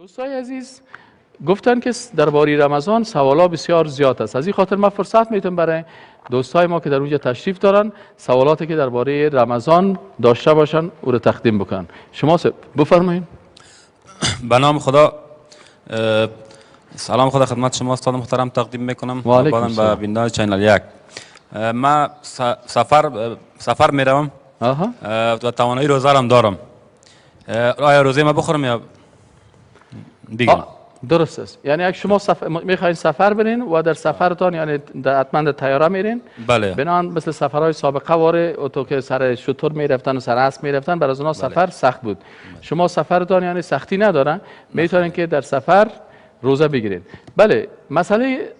دوستای عزیز، گفتن که درباره رمضان سوالا بسیار زیاد است. از این خاطر من فرصت میتونم برای دوستای ما که در اونجا تشریف دارن سوالاتی که درباره رمضان داشته باشن او رو تقدیم بکنن. شما بفرمایید. به نام خدا. سلام خدا خدمت شما استاد محترم تقدیم میکنم و بعدم به بینندگان channel 1. من سفر میروم و توانایی روزه هم دارم. آیا روزه ما بخورم یا بگیرم؟ درست است. یعنی اگه شما میخواین سفر برین و در سفرتان، یعنی حتما در طیاره میرین، بله، بنان مثل سفرهای سابقه واره اتو که سر شتر میرفتن و سر اسب میرفتن، برای از اونها سفر سخت بود. بله. شما سفرتان یعنی سختی نداره، میتونین که در سفر روزه بگیرین. بله، مسئله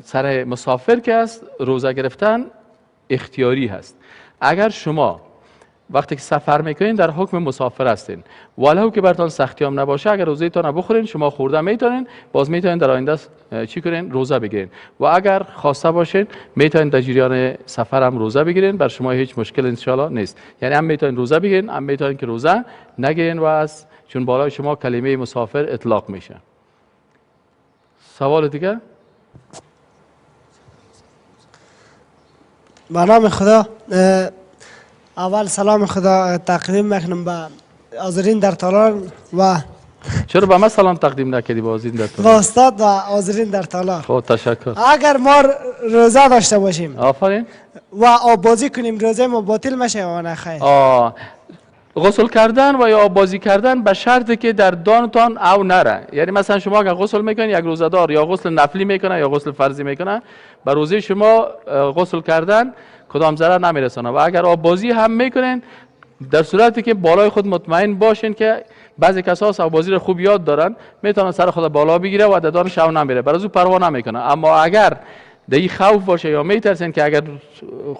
سر مسافر که است، روزه گرفتن اختیاری هست. اگر شما وقتی که سفر میکنین در حکم مسافر هستین، ولو که براتون سختی هم نباشه، اگر روزه تان بخورین شما خورده میتونین، باز میتونین در آینده چی کنین؟ روزه بگیرین. و اگر خواسته باشین میتونین در جریان سفر هم روزه بگیرین، بر شما هیچ مشکل ان شاء الله نیست. یعنی هم میتونین روزه بگیرین، هم میتونین که روزه نگیرین و از چون بالای شما کلمه مسافر اطلاق میشه. سوال دیگه؟ به نام خدا. اول سلام خدا تقدیم میکنم به حاضرین در تالار و چرا به من سلام تقدیم نکردی با حاضرین در تالار؟ با استاد و حاضرین در تالار. خب تشکر. اگر ما روزه داشته باشیم، آفرین، و آب بازی کنیم، روزه ما باطل میشه یا نه؟ خیر. غسل کردن و یا آب بازی کردن به شرطی که در دانتان او نره. یعنی مثلا شما اگر غسل میکنید، یک روزه دار یا غسل نفلی میکنه یا غسل فرضی میکنه، بر روزه شما غسل کردن کدام ضرر نمیرسانه. و اگر آب بازی هم میکنین، در صورتی که بالای خود مطمئن باشین که بعضی کسا آب بازی رو خوب یاد دارن، میتونن سر خود بالا بگیره و دندانش او نمیره، برای او پروا نمیکنه. اما اگر در این خوف باشه یا میترسین که اگر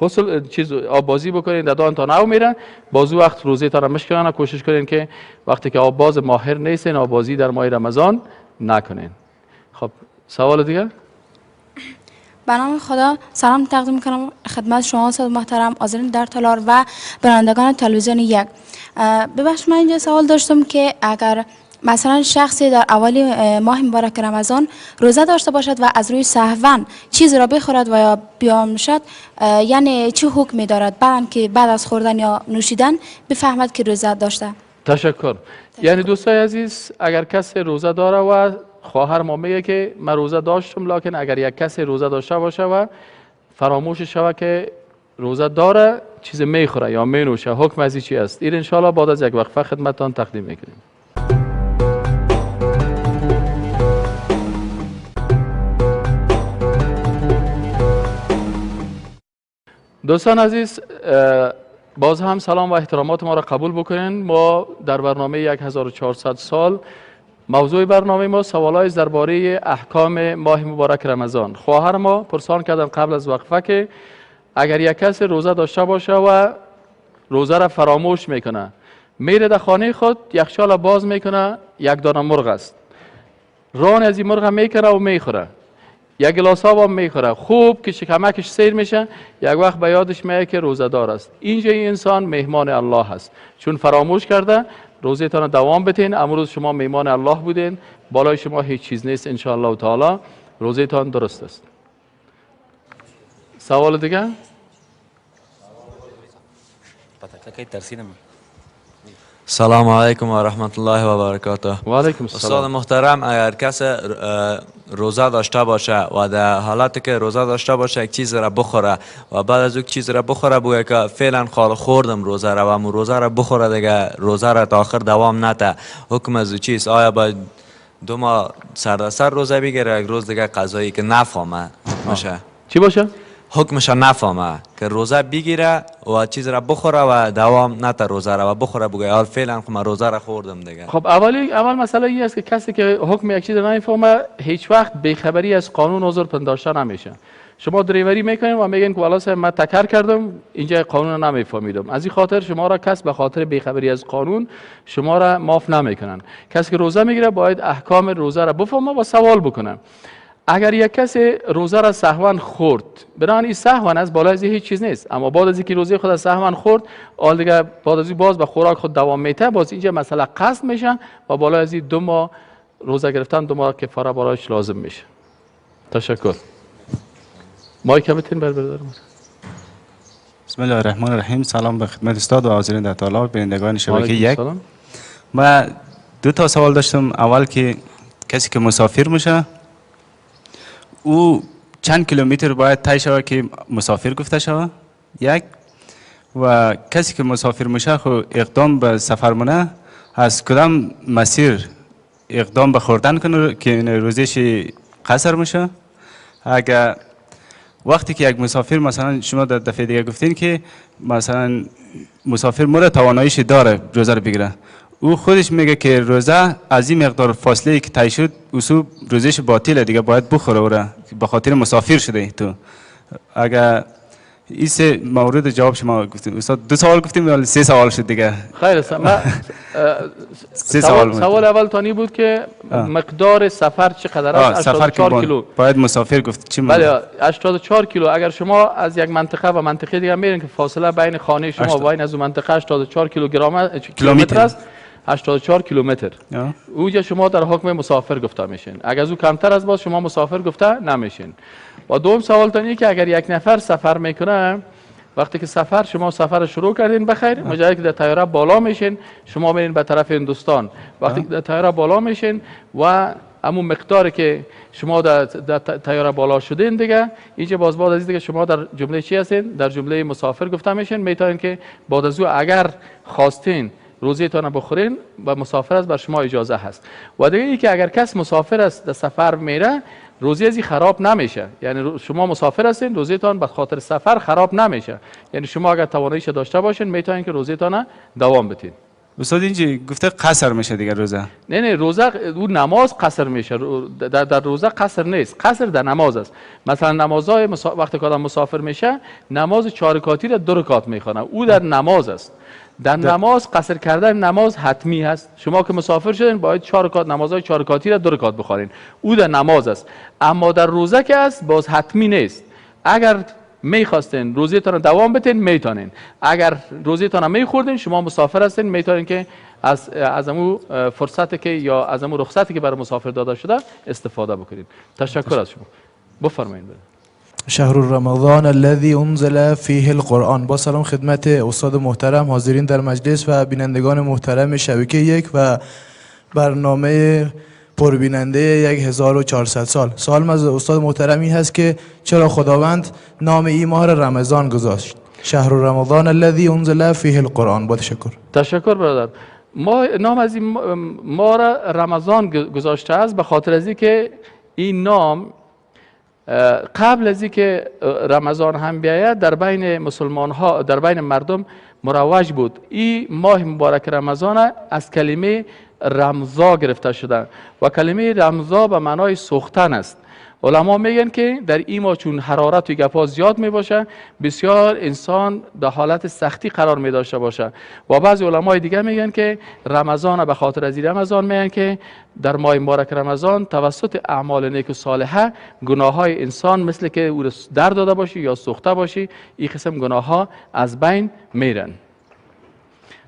غسل چیز آب بازی بکنین دندانتان او میرن، باز وقت روزه تان مشکنن. کوشش کنین که وقتی که آب باز ماهر نیستین آب بازی در ماه رمضان نکنین. خب سوال دیگه؟ به نام خدا. سلام تقدیم میکنم خدمت شما استاد محترم، حاضرین در تالار و بینندگان تلویزیون 1. ببخشید من اینجا سوال داشتم که اگر مثلا شخصی در اول ماه مبارک رمضان روزه داشته باشد و از روی سهوا چیزی را بخورد و یا بیامشد، یعنی چه حکمی دارد بعد که بعد از خوردن یا نوشیدن بفهمد که روزه داشته؟ تشکر. یعنی دوستای عزیز، اگر کسی روزه داره و خواهر ما میگه که من روزه داشتم، لکن اگر یک کسی روزه داشته باشه و فراموش شوه که روزه داره، چیز میخوره یا مینوشه، حکم از چی است؟ این ان شاء الله بعد از یک وقفه خدمتتان تقدیم میکنیم. دوستان عزیز، باز هم سلام و احترامات ما را قبول بکنین. ما در برنامه 1400 سال، موضوع برنامه ما سوالای درباره احکام ماه مبارک رمضان. خواهر ما پرسان کردن قبل از وقفه که اگر یک کسی روزه داشته باشه و روزه را فراموش میکنه، میره در خانه خود یخچال باز میکنه، یک دانه مرغ است، ران از این مرغ میکنه و میخوره، یک گلاس آب هم میخوره، خوب که شکمکش سیر میشه، یک وقت به یادش میاد که روزه دار است. اینجا این انسان مهمان الله است، چون فراموش کرده. روزه تان دوام بتین. امروز شما میمان الله بودین، بالای شما هیچ چیز نیست ان شاء الله تعالی، روزه تان درست است. سوال دیگه؟ سلام علیکم و رحمت الله و برکاته. و علیکم السلام. استاد محترم، اگر کسی روزه داشته باشه و در حالتی که روزه داشته باشه یک چیز را بخوره و بعد از یک چیز را بخوره بگه که فعلا خال خوردم روزه را و روزه را بخوره دیگه روزه را تا آخر دوام نده، حکم از چیز؟ آیا باید 2 ماه سر در سر روزه بگیره یک روز دیگه قضایی که نفهمه حکمشه چی باشه؟ حکمش نفهمه که روزه بگیره و چیز را بخوره و دوام نته روزه را و بخوره بگه حال فعلا خب من روزه را خوردم دیگه. خب اول مسئله این است که کسی که حکم یک چیز را نمیفهمه هیچ وقت بیخبری از قانون عذر پنداشته نمیشه. شما دریوری میکنین و میگین که والا من تکر کردم اینجا قانون را نمیفهمیدم، از این خاطر شما را کس به خاطر بیخبری از قانون شما را معاف نمیکنن. کسی که روزه میگیره باید احکام روزه را بفهمه و سوال بکنه. اگر یک کسی روزه را سهوا خورد، بنابراین این سهوا از بالای از هیچ چیز نیست، اما بعد از اینکه روزه خود از سهوا خورد، آل دیگه بعد از باز به خوراک خود دوام میته، باز اینجا مسئله قصد میشه و بالای از 2 ماه روزه گرفتن، 2 ماه کفاره برایش لازم میشه. تشکر. مایک بتین بر برادر. بسم الله الرحمن الرحیم. سلام به خدمت استاد و حاضرین در تالار، بینندگان شبکه یک. ما 2 تا سوال داشتم. اول که کسی که مسافر میشه او چند کیلومتر باید طی شود که مسافر گفته شود؟ یک. و کسی که مسافر میشه خو اقدام به سفر مونه، از کدام مسیر اقدام به خوردن کنه که روزش قصر میشه؟ اگر وقتی که یک مسافر، مثلا شما در دفعه دیگه گفتین که مثلا مسافر مره تواناییش داره روزه رو بگیره، او خودش میگه که روزه از این مقدار فاصله که طی شد اصول روزش باطله دیگه، باید بخوره او را به خاطر مسافر شده تو. اگر این 3 مورد جواب شما گفتیم استاد، 2 سوال گفتیم ولی 3 سوال شد دیگه. خیر است. ما سوال اول تانی بود که مقدار سفر چقدر است؟ 84 کیلو باید مسافر گفت چی؟ بله 84 کیلو. اگر شما از یک منطقه و منطقه دیگه میرین که فاصله بین خانه شما و بین از اون منطقه 84 کیلومتر است، 84 کیلومتر، اوجا شما در حکم مسافر گفته میشین. اگر از او کمتر از باز شما مسافر گفته نمیشین. و دوم سوال تانی که اگر یک نفر سفر میکنه، وقتی که سفر شما سفر شروع کردین بخیر، مجرد که در طیاره بالا میشین شما میرین به طرف هندوستان، وقتی که در طیاره بالا میشین و همون مقداری که شما در طیاره بالا شدین دیگه، اینجا باز بعد از دیگه شما در جمله چی هستین؟ در جمله مسافر گفته میشین. میتونین که بعد از او اگر خواستین روزیتان بخورین و مسافر است بر شما اجازه هست. و دیگه ای که اگر کس مسافر است در سفر میره، روزی ازی خراب نمیشه. یعنی شما مسافر هستین، روزیتان به خاطر سفر خراب نمیشه. یعنی شما اگر تواناییش داشته باشین میتونین که روزیتان دوام بدین. استاد اینجا گفته قصر میشه دیگه روزه. نه نه، روزه او نماز قصر میشه. در روزه قصر نیست، قصر در نماز است. مثلا نمازهای وقتی که آدم مسافر میشه نماز 4 رکعتی را 2 رکعت میخونه، او در نماز است. در نماز قصر کردن نماز حتمی هست. شما که مسافر شدین باید 4 رکعت نمازهای 4 رکعتی را 2 رکعت بخوانین، او در نماز است. اما در روزه که است باز حتمی نیست. اگر میخواستین روزیتان را دوام بدین میتونین، اگر روزیتان را میخوردین شما مسافر هستین میتونین که از امو فرصتی که یا از امو رخصتی که برای مسافر داده شده استفاده بکنین. تشکر از شما. بفرمایید. شهر رمضان الذي انزل فیه القرآن. با سلام خدمت استاد محترم، حاضرین در مجلس و بینندگان محترم شبکه یک و برنامه پربیننده 1400 سال. سوال از استاد محترم این هست که چرا خداوند نام این ماه را رمضان گذاشت؟ شهر رمضان الذي انزل فیه القرآن. با تشکر. تشکر برادر. ما نام از این ماه را رمضان گذاشته است به خاطر از اینکه این نام قبل از اینکه رمضان هم بیاید در بین مسلمان ها، در بین مردم مروج بود. این ماه مبارک رمضان از کلمه رمزا گرفته شده و کلمه رمزا به معنای سوختن است. علما میگن که در این ماه چون حرارت و گپا زیاد می باشه، بسیار انسان در حالت سختی قرار می داشته باشه. و بعضی علمای دیگه میگن که رمضان به خاطر از رمضان میگن که در ماه مبارک رمضان توسط اعمال نیک و صالحه گناه های انسان مثل که او رو در داده باشی یا سوخته باشی، این قسم گناه ها از بین میرن.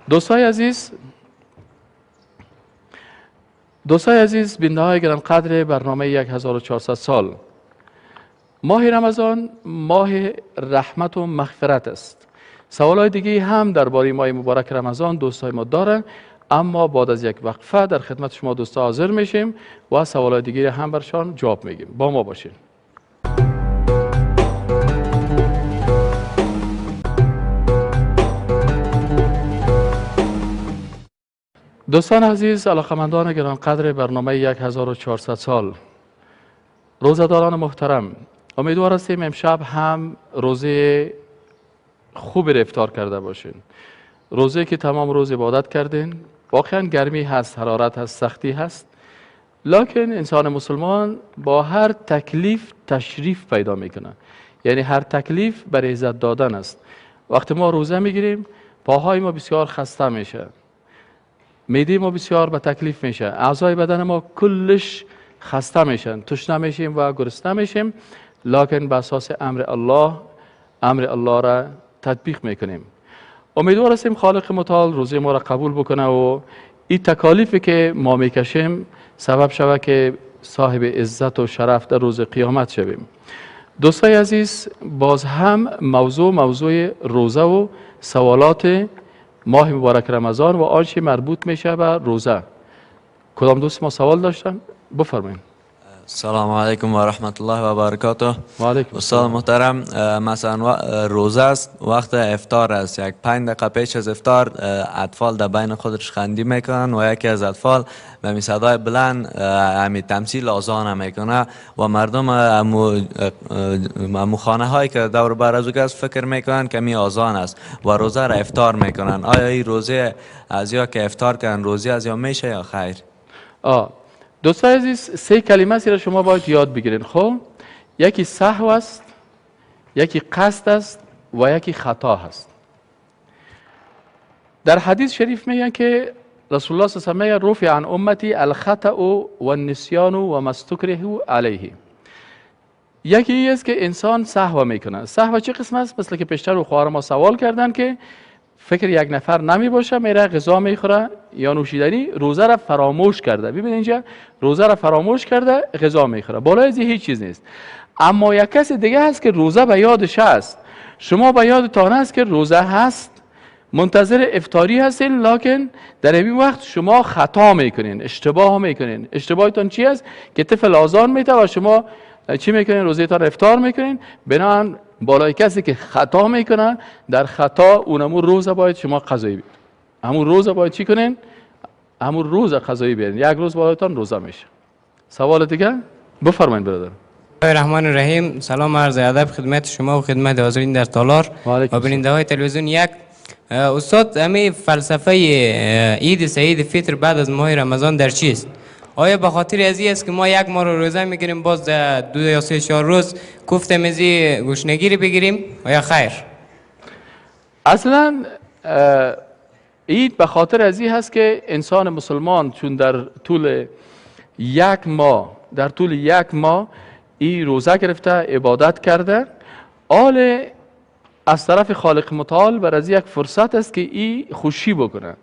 دوستای عزیز، بیننده های گران قدر برنامه 1400 سال، ماه رمضان ماه رحمت و مغفرت است. سوال های دیگه هم درباره ماه مبارک رمضان دوستای ما دارن، اما بعد از یک وقفه در خدمت شما دوستا حاضر میشیم و سوال های دیگه هم برشان جواب میگیم. با ما باشین. دوستان عزیز، علاقمندان گرانقدر برنامه 1400 سال، روزه‌داران محترم، امیدوار هستیم امشب هم روزه خوب را افطار کرده باشین. روزه که تمام روز عبادت کردین. واقعا گرمی هست، حرارت هست، سختی هست، لکن انسان مسلمان با هر تکلیف تشریف پیدا میکنه. یعنی هر تکلیف برای عزت دادن است. وقتی ما روزه میگیریم پاهای ما بسیار خسته میشه، معده ما بسیار به تکلیف میشه، اعضای بدن ما کلش خسته میشن، تشنه میشیم و گرسنه میشیم، لکن به اساس امر الله، امر الله را تطبیق میکنیم. امیدوار هستیم خالق متعال روزه ما را قبول بکنه و این تکالیفی که ما میکشیم سبب شود که صاحب عزت و شرف در روز قیامت شویم. دوستای عزیز، باز هم موضوع روزه و سوالات ماه مبارک رمضان و آنچه مربوط میشه به روزه. کدام دوست ما سوال داشتن؟ بفرمایید. سلام علیکم و رحمت الله و برکاته. و علیکم. استاد محترم، مثلا روزه است، وقت افطار است، یک 5 دقیقه پیش از افطار اطفال در بین خودش خندی میکنن و یکی از اطفال به صدای بلند همی تمثیل آذان میکنه و مردم امو خانه هایی که دور بر از او فکر میکنن که می آذان است و روزه را افطار میکنن. آیا این روزه از یا که افطار کردن روزه از یا میشه یا خیر؟ دوستای عزیز، 3 کلمه است را شما باید یاد بگیرین. خب، یکی سهو است، یکی قصد است و یکی خطا هست. در حدیث شریف میگن که رسول الله صلی الله علیه و آله رفع عن امتی الخطأ و النسیان و ما استکره علیه. یکی ای است که انسان سهو میکنه. سهو چه قسم است؟ مثل که پیشتر و خواهر ما سوال کردن که فکر یک نفر نمی باشه، میره غذا میخوره یا نوشیدنی، روزه را فراموش کرده. ببین اینجا روزه را فراموش کرده، غذا میخوره، بالای از هیچ چیز نیست. اما یک کس دیگه هست که روزه به یادش هست، شما به یادتان هست که روزه هست، منتظر افطاری هستین، لکن در این وقت شما خطا میکنین، اشتباه میکنین. اشتباهتان چی است؟ که طفل آذان میته و شما چی میکنین؟ روزه تان افطار میکنین. بنابراین بالای کسی که خطا میکنه، در خطا اونمو روزه باید شما قضایی بیارین. همون روزه باید چی کنین؟ همون روزه قضایی بیارین. یک روز بالایتان روزه میشه. سوال دیگه؟ بفرمایید برادر. بسم الله الرحمن الرحیم. سلام عرض ادب خدمت شما و خدمت حاضرین در تالار و بیننده های تلویزیون یک. استاد، همه فلسفه عید سعید فطر بعد از ماه رمضان در چیست؟ آیا به خاطر از این است که ما یک ماه رو روزه میگیریم، باز 2 یا 3 4 روز کوفت مزی گشنگی بگیریم یا خیر؟ اصلا عید به خاطر از این هست که انسان مسلمان چون در طول یک ماه ای روزه گرفته، عبادت کرده، آل از طرف خالق متعال بر از یک فرصت است که ای خوشی بکنه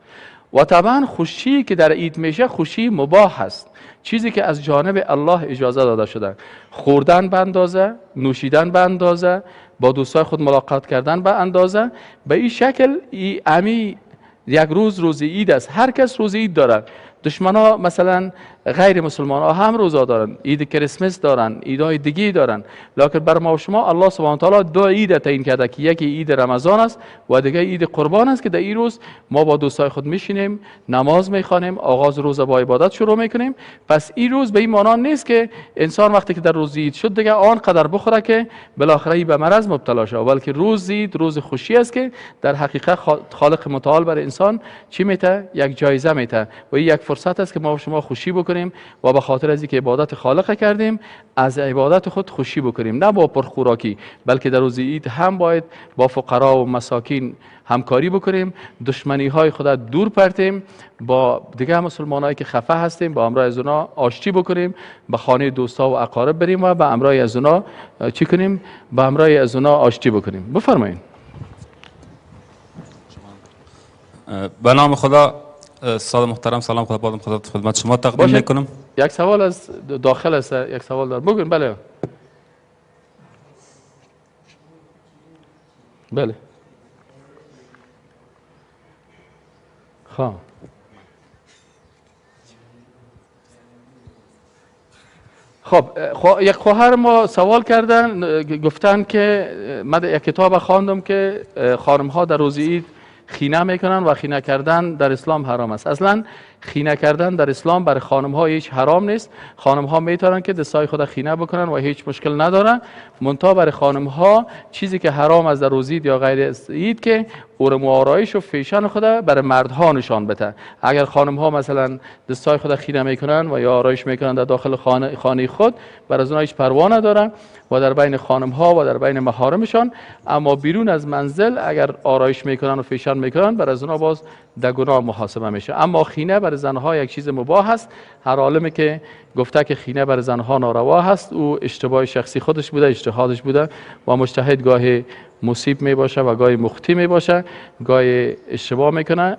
و طبعا خوشی که در عید میشه خوشی مباح است، چیزی که از جانب الله اجازه داده شده. خوردن به اندازه، نوشیدن به اندازه، با دوستای خود ملاقات کردن به اندازه. به این شکل ای امی یک روز روز عید است، هر کس روز عید داره. دشمنا مثلا غیر مسلمان ها هم روزا دارن، عید کریسمس دارن، عیدهای دیگه دارن، لکن بر ما و شما الله سبحانه و تعالی 2 عید تعیین کرده که یکی عید رمضان است و دیگه عید قربان است که در این روز ما با دوستای خود میشینیم، نماز میخوانیم، آغاز روز با عبادت شروع میکنیم. پس این روز به این معنا نیست که انسان وقتی که در روز عید شد دیگه آنقدر بخوره که بالاخره به مرض مبتلا شود، بلکه روز عید روز خوشی است که در حقیقت خالق متعال بر انسان چی میته؟ یک جایزه میته و این یک فرصت است که ما و شما خوشی بکنیم و به خاطر از اینکه عبادت خالق کردیم از عبادت خود خوشی بکنیم، نه با پرخوراکی، بلکه در روز عید هم باید با فقرا و مساکین همکاری بکنیم، دشمنی های خود دور پرتیم، با دیگه مسلمانایی که خفه هستیم با همراه از اونا آشتی بکنیم، به خانه دوستا و اقارب بریم و به همراه از اونا چی کنیم؟ به همراه از اونا آشتی بکنیم. بفرمایید. به نام خدا. استاد محترم، سلام خدا بادم خدمت شما تقدیم میکنم. یک سوال از داخل است، یک سوال دار بگوین. بله بله. خب یک خواهر ما سوال کردن، گفتن که من یک کتاب خواندم که خانم ها در روز عید خینه میکنن و خینه کردن در اسلام حرام است. اصلا خینه کردن در اسلام برای خانم ها هیچ حرام نیست. خانم ها میتونن که دستای خود خینه بکنن و هیچ مشکل ندارن. منتها برای خانم ها چیزی که حرام است در روز عید یا غیر از عید که اورم و آرایش و فیشن خود برای مردها نشان بده. اگر خانم ها مثلا دستای خود خینه میکنن و یا آرایش میکنن در داخل خانه خود، بر از اونها هیچ پروا ندارن و در بین خانم ها و در بین محارمشان. اما بیرون از منزل اگر آرایش میکنن و فیشن میکنن، بر از اونها باز در گناه محاسبه میشه. اما خینه برای زنها یک چیز مباح است. هر عالمی که گفته که خینه برای زنها ناروا هست، او اشتباه شخصی خودش بوده، اجتهادش بوده و مجتهد گاهی مصیب می باشه و گاهی مخطی می باشه، گاهی اشتباه میکنه.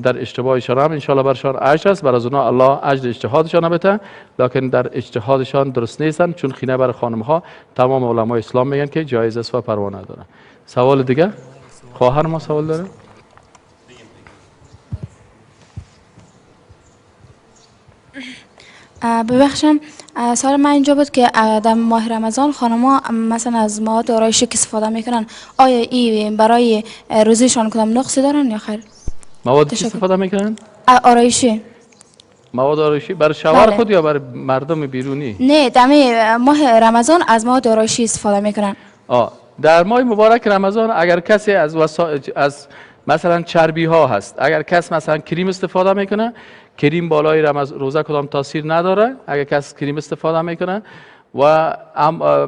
در اشتباهشان هم انشالله برشان اجر است، بر از اونا الله اجر اجتهادشان بده، لکن در اجتهادشان درست نیستن، چون خینه برای خانم ها تمام علمای اسلام میگن که جایز است و پروا نداره. سوال دیگه؟ خواهر ما سوال داره؟ ببخشم، سوال من اینجا بود که در ماه رمضان خانم‌ها مثلا از مواد آرایشی که استفاده میکنن، آیا این برای روزیشان کدام نقصی دارن یا خیر؟ مواد چی استفاده میکنن؟ آرایشی. مواد آرایشی برای شوهر خود یا برای مردم بیرونی؟ نه، در ماه رمضان از مواد آرایشی استفاده میکنن. در ماه مبارک رمضان اگر کسی از مثلا چربی ها هست، اگر کس مثلا کریم استفاده میکنه، کریم بالای روزه کدام تاثیر نداره. اگر کس کریم استفاده میکنه و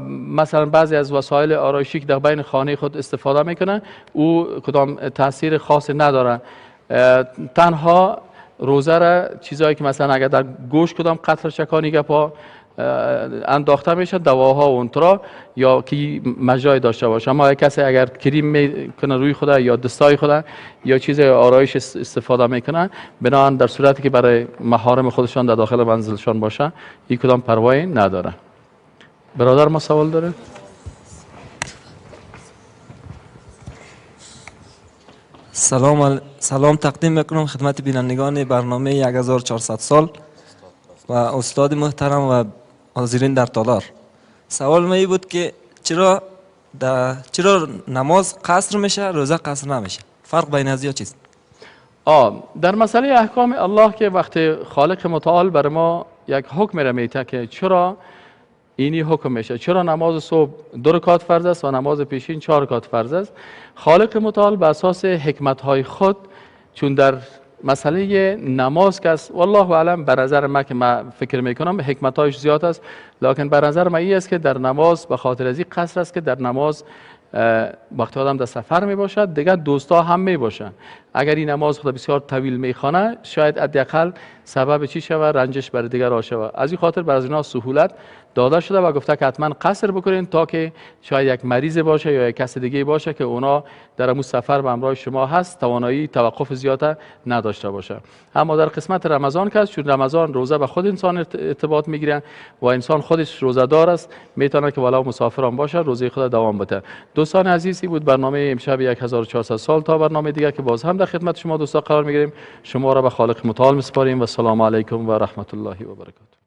مثلا بعضی از وسایل آرایشی که در بین خانه خود استفاده میکنه، او کدام تاثیر خاص نداره. تنها روزه را چیزایی که مثلا اگر در گوش کدام قطره چکانی گپا انداخته میشه، دواها و اونترا یا کی مجرای داشته باشه. اما کسی اگر کریم میکنه روی خود یا دستای خود یا چیز آرایش استفاده میکنه، بنابراین در صورتی که برای محارم خودشان در داخل منزلشان باشه، این کدام پروایی نداره. برادر ما سوال داره؟ سلام تقدیم میکنم خدمت بینندگان برنامه 1400 سال و استاد محترم و حاضرین در تالار. سوال ما بود که چرا نماز قصر میشه، روزه قصر نمیشه؟ فرق بین از یا چیست؟ در مسئله احکام الله که وقتی خالق متعال بر ما یک حکم را میته که چرا اینی حکم میشه، چرا نماز صبح 2 رکعت فرض است و نماز پیشین 4 رکعت فرض است، خالق متعال به اساس حکمت های خود، چون در مسئله نماز که است والله اعلم، به نظر من که من فکر میکنم حکمت‌هایش زیاد است، لکن به نظر من این است که در نماز به خاطر از این قصر است که در نماز وقتی آدم در سفر می باشد دیگه دوستا هم می باشن، اگر این نماز خود بسیار طویل میخوانه شاید حداقل سبب چی شود، رنجش برای دیگر شود. از این خاطر بر از اینا سهولت داده شده و گفته که حتما قصر بکنین تا که شاید یک مریض باشه یا یک کس دیگه باشه که اونا در امو سفر به همراه شما هست، توانایی توقف زیاد نداشته باشه. اما در قسمت رمضان که چون رمضان روزه به خود انسان ارتباط میگیره و انسان خودش روزه دار است، میتونه که ولو مسافران باشه روزه خود دوام بده. دوستان عزیز، بود برنامه امشب 1400 سال. تا برنامه دیگه که باز هم در خدمت شما دوستا قرار میگیریم، شما را به خالق متعال میسپاریم و السلام علیکم و رحمت الله و برکاته.